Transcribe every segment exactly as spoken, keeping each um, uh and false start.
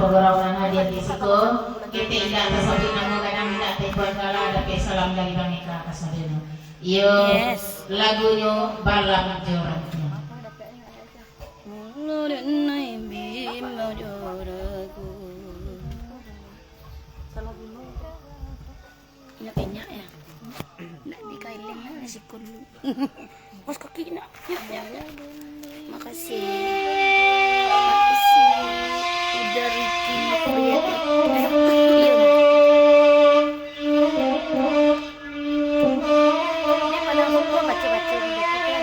Urang nan hadir di siko, ketek indak tasabuik namo, gadang indak taimpuan gala, dapek salam dari Bang Eka kasadonyo. Iyo, Yes. lagunyo Balam Jorantiang. Inyak-inyak ya. Nak dikailin lah sikul dulu. Pas kaki nak. Ya, ya, ya. Makasih. Makasih. Udah Ricky Nurpriadi. Eh, iya. Dia pada hukum baca-baca gitu kan.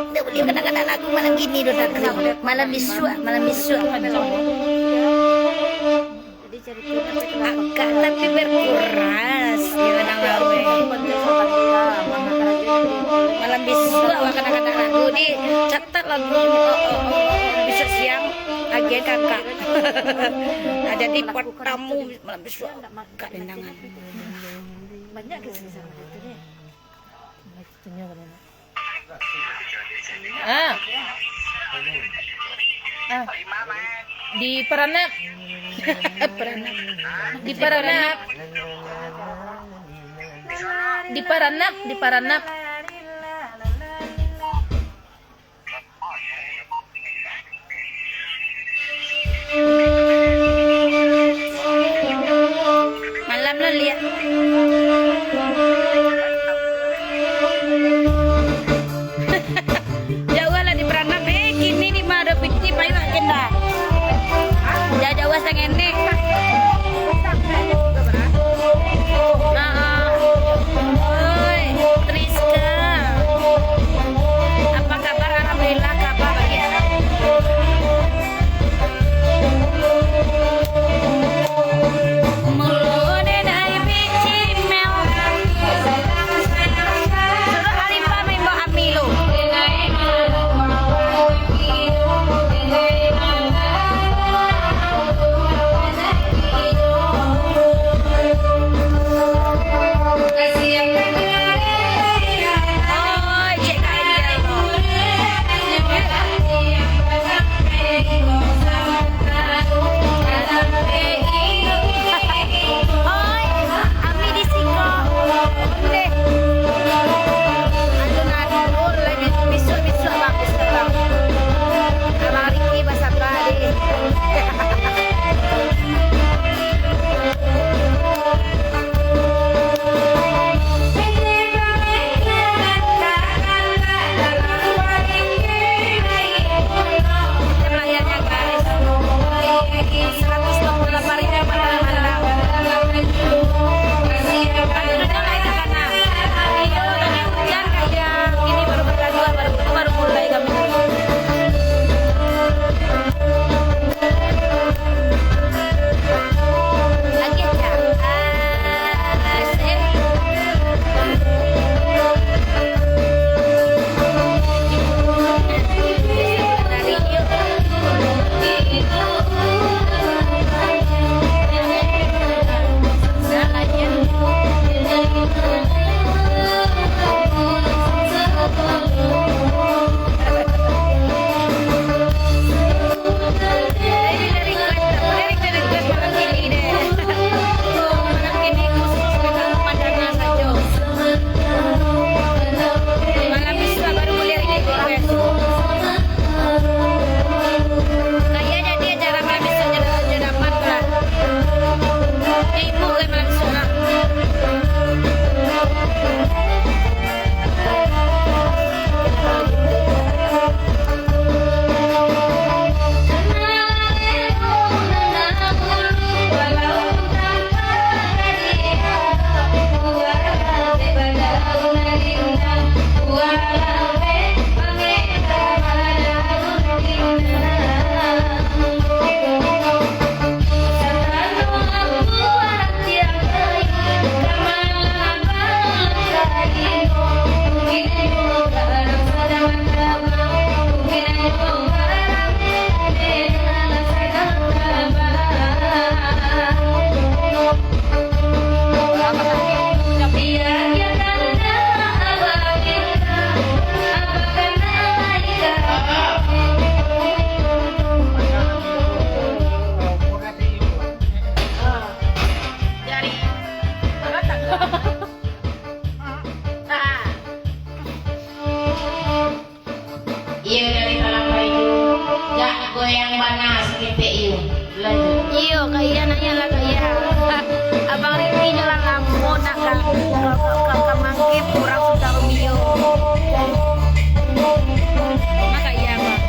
Dia boleh kadang-kadang lagu malam gini, Dona Kri. Malam bisuak, malam bisuak. Akak tapi berkuras, ya, kadang gawe. Malam bisuak, wak, kadang-kadang lagu di catat lagu. Oh, oh, oh, oh, bisuak siang, agiah kakak. Nah, jadi buat tamu malam bisuak, Kak Dendangan. Banyak ke sini sama itu nih. Ah. Ah. Di Paranap. Paranap. Di Paranap. Di Paranap, di Paranap. Malam lo liak. Jauah lah di Paranap, eh, kini di Mado Piti, payu agen dah. Jauah-jauah sangenek. Nah, oi, Triska. Apa kabar? Alhamdulillah, kabar baik. Suruah Alifah main bawah Ami lu. Oi, Ami di siko. Ondeh. Alun-alun lagi bisuak-bisuak bagus, Bang. Abang Riki basaba deh. Kita melayannya, guys. Seratus dua puluh delapan ribu mantap-mantap. Tapi udah naik ke kanan. Itu tadi hujan kayak gini, baru bergaduh, baru, baru mulai kami. Lagi aja. Ah, sip. Iyo, Kak Iya, nanya lah, Kak Iya. Abang Riki nyo lah lamo nak ka, ka, ka, ka, ka mangkib urang Suta Romio. Mah Kak Iya, Bang.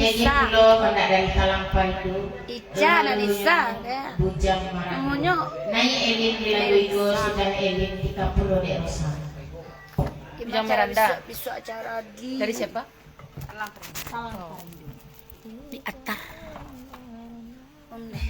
Ini pulo kandak dari Talampai tu. Ica Nadisa, ya. Bujang Marangkuak. Namonyo Nai Elin di lagu iko, sudah Elin di kapalo dek Rosa. Bujang Miranda. Bisuak, bisuak acara di... Dari siapa? Di Atar. Om deh.